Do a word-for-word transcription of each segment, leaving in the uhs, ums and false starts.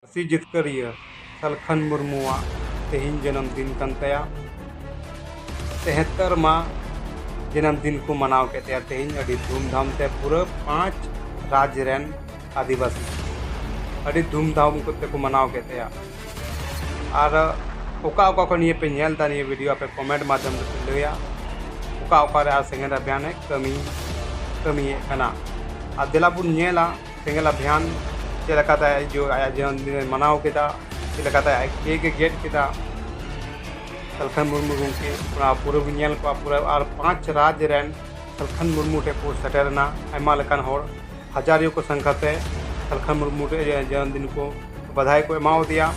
ᱯᱟᱹᱨᱥᱤ ᱡᱤᱛᱠᱟᱹᱨᱤᱭᱟᱹ ᱥᱟᱞᱠᱷᱟᱱ ᱢᱩᱨᱢᱩᱣᱟᱜ ᱛᱮᱦᱮᱧ ᱡᱟᱱᱟᱢ ᱫᱤᱱ ᱠᱟᱱ ᱛᱟᱭᱟ᱾ ᱛᱮᱦᱮᱛᱛᱚᱨ ᱢᱟ ᱡᱟᱱᱟᱢ ᱫᱤᱱ ᱠᱚ ᱢᱟᱱᱟᱣ ᱠᱮᱫ ᱛᱟᱭᱟ ᱛᱮᱦᱮᱧ ᱟᱹᱰᱤ ᱫᱷᱩᱢᱫᱷᱟᱢ ᱛᱮ, ᱯᱩᱨᱟᱹ ᱯᱟᱸᱪ ᱨᱟᱡᱽ ᱨᱮᱱ ᱟᱹᱫᱤᱵᱟᱹᱥᱤ ᱟᱹᱰᱤ ᱫᱷᱩᱢᱫᱷᱟᱢ ᱠᱚᱛᱮ ᱠᱚ ᱢᱟᱱᱟᱣ ᱠᱮᱫ ᱛᱟᱭᱟ᱾ ᱟᱨ ᱚᱠᱟ ᱚᱠᱟ ᱠᱷᱚᱱ ᱱᱤᱭᱟᱹ ᱯᱮ ᱧᱮᱞ ᱮᱫᱟ, ᱱᱤᱭᱟᱹ ᱵᱷᱤᱰᱤᱭᱳ ᱟᱯᱮ ᱠᱚᱢᱮᱱᱴ ᱢᱟᱫᱽᱫᱷᱚᱢ ᱛᱮᱯᱮ ᱞᱟᱹᱭᱟ, ᱚᱠᱟ ᱚᱠᱟ ᱨᱮ ᱟᱨ ᱥᱮᱸᱜᱮᱞ ᱟᱵᱷᱤᱭᱟᱱ ᱮ ᱠᱟᱹᱢᱤ ᱠᱟᱹᱢᱤᱭᱮᱫ ᱠᱟᱱᱟ᱾ ᱟᱨ ᱫᱮᱞᱟ ᱵᱚᱱ ᱧᱮᱞᱟ ᱥᱮᱸᱜᱮᱞ ᱟᱵᱷᱤᱭᱟᱱ ᱪᱮᱫ ᱞᱮᱠᱟᱛᱮ ᱟᱡ ᱡᱚ- ᱟᱭᱟᱜ ᱡᱟᱱᱟᱢ ᱫᱤᱱ ᱮ ᱢᱟᱱᱟᱣ ᱠᱮᱫᱟ, ᱪᱮᱫ ᱞᱮᱠᱟᱛᱮ ᱟᱡ ᱠᱮᱠ ᱮ ᱜᱮᱫ ᱠᱮᱫᱟ᱾ ᱥᱟᱞᱠᱷᱟᱱ ᱢᱩᱨᱢᱩ ᱜᱚᱢᱠᱮ ᱚᱱᱟ ᱯᱩᱨᱟᱹ ᱵᱚᱱ ᱧᱮᱞ ᱠᱚᱣᱟ, ᱯᱩᱨᱟᱹ ᱟᱨ ᱯᱟᱸᱪ ᱨᱟᱡᱽ ᱨᱮᱱ ᱥᱟᱞᱠᱷᱟᱱ ᱢᱩᱨᱢᱩ ᱴᱷᱮᱱ ᱠᱚ ᱥᱮᱴᱮᱨ ᱮᱱᱟ᱾ ᱟᱭᱢᱟ ᱞᱮᱠᱟᱱ ᱦᱚᱲ ᱦᱟᱡᱟᱨᱤᱭᱟᱹ ᱠᱚ ᱥᱟᱝᱠᱷᱟ ᱛᱮ ᱥᱟᱞᱠᱷᱟᱱ ᱢᱩᱨᱢᱩ ᱴᱷᱮᱱ ᱡᱟᱱᱟᱢ ᱫᱤᱱ ᱠᱚ ᱵᱟᱫᱷᱟᱭ ᱠᱚ ᱮᱢᱟᱣ ᱫᱮᱭᱟ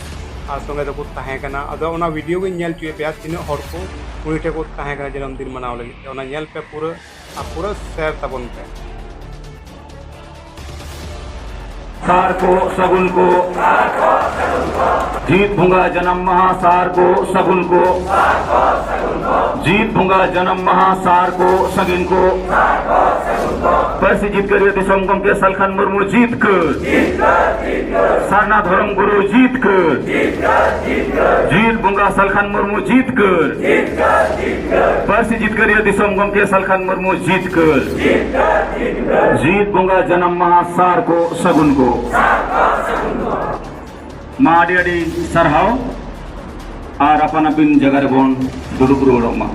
ᱟᱨ ᱥᱚᱸᱜᱮ ᱫᱚᱠᱚ ᱛᱟᱦᱮᱸ ᱠᱟᱱᱟ᱾ ᱟᱫᱚ ᱚᱱᱟ ᱵᱷᱤᱰᱤᱭᱳ ᱜᱤᱧ ᱧᱮᱞ ᱦᱚᱪᱚᱭᱮᱫ ᱯᱮᱭᱟ, ᱛᱤᱱᱟᱹᱜ ᱦᱚᱲ ᱠᱚ ᱩᱱᱤ ᱴᱷᱮᱱ ᱠᱚ ᱛᱟᱦᱮᱸ ᱠᱟᱱᱟ ᱡᱟᱱᱟᱢ ᱫᱤᱱ ᱢᱟᱱᱟᱣ ᱞᱟᱹᱜᱤᱫ ᱛᱮ, ᱚᱱᱟ ᱧᱮᱞ ᱯᱮ ᱯᱩᱨᱟᱹ ᱟᱨ ᱯᱩᱨᱟᱹ ᱥᱮᱭᱟᱨ ᱛᱟᱵᱚᱱ ᱯᱮ᱾ ᱥᱟᱨ ᱠᱚ ᱥᱟᱹᱜᱩᱱ ᱠᱚ, ᱡᱤᱛ ᱵᱚᱸᱜᱟ ᱡᱟᱱᱟᱢ ᱢᱟᱦᱟ ᱥᱟᱨ ᱠᱚ ᱥᱟᱹᱜᱩᱱ ᱠᱚ, ᱡᱤᱛ ᱵᱚᱸᱜᱟ ᱡᱟᱱᱟᱢ ᱢᱟᱦᱟ ᱥᱟᱨ ᱠᱚ ᱥᱟᱹᱜᱩᱱ ᱠᱚ, ᱯᱟᱹᱨᱥᱤ ᱡᱤᱛᱠᱟᱹᱨᱤᱭᱟᱹ ᱫᱤᱥᱚᱢ ᱜᱚᱢᱠᱮ ᱥᱟᱞᱠᱷᱟᱱ ᱢᱩᱨᱢᱩ ᱡᱤᱛᱠᱟᱹᱨ, ᱥᱟᱨᱱᱟ ᱫᱷᱚᱨᱚᱢ ᱜᱩᱨᱩ ᱡᱤᱛᱠᱟᱹᱨ, ᱡᱤᱛ ᱵᱚᱸᱜᱟ ᱥᱟᱞᱠᱷᱟᱱ ᱢᱩᱨᱢᱩ ᱡᱤᱛᱠᱟᱹᱨ, ᱯᱟᱹᱨᱥᱤ ᱡᱤᱛᱠᱟᱹᱨᱤᱭᱟᱹ ᱫᱤᱥᱚᱢ ᱜᱚᱢᱠᱮ ᱥᱟᱞᱠᱷᱟᱱ ᱢᱩᱨᱢᱩ ᱡᱤᱛᱠᱟᱹᱨ, ᱡᱤᱛ ᱵᱚᱸᱜᱟ ᱡᱟᱱᱟᱢ ᱢᱟᱦᱟ ᱥᱟᱨ ᱠᱚ ᱥᱟᱹᱜᱩᱱ ᱠᱚ᱾ ᱢᱟ ᱟᱹᱰᱤ ᱟᱹᱰᱤ ᱥᱟᱨᱦᱟᱣ, ᱟᱨ ᱟᱯᱟᱱ ᱟᱹᱯᱤᱱ ᱡᱟᱭᱜᱟ ᱨᱮᱵᱚᱱ ᱫᱩᱲᱩᱵ ᱨᱩᱣᱟᱹᱲᱚᱜ ᱢᱟ᱾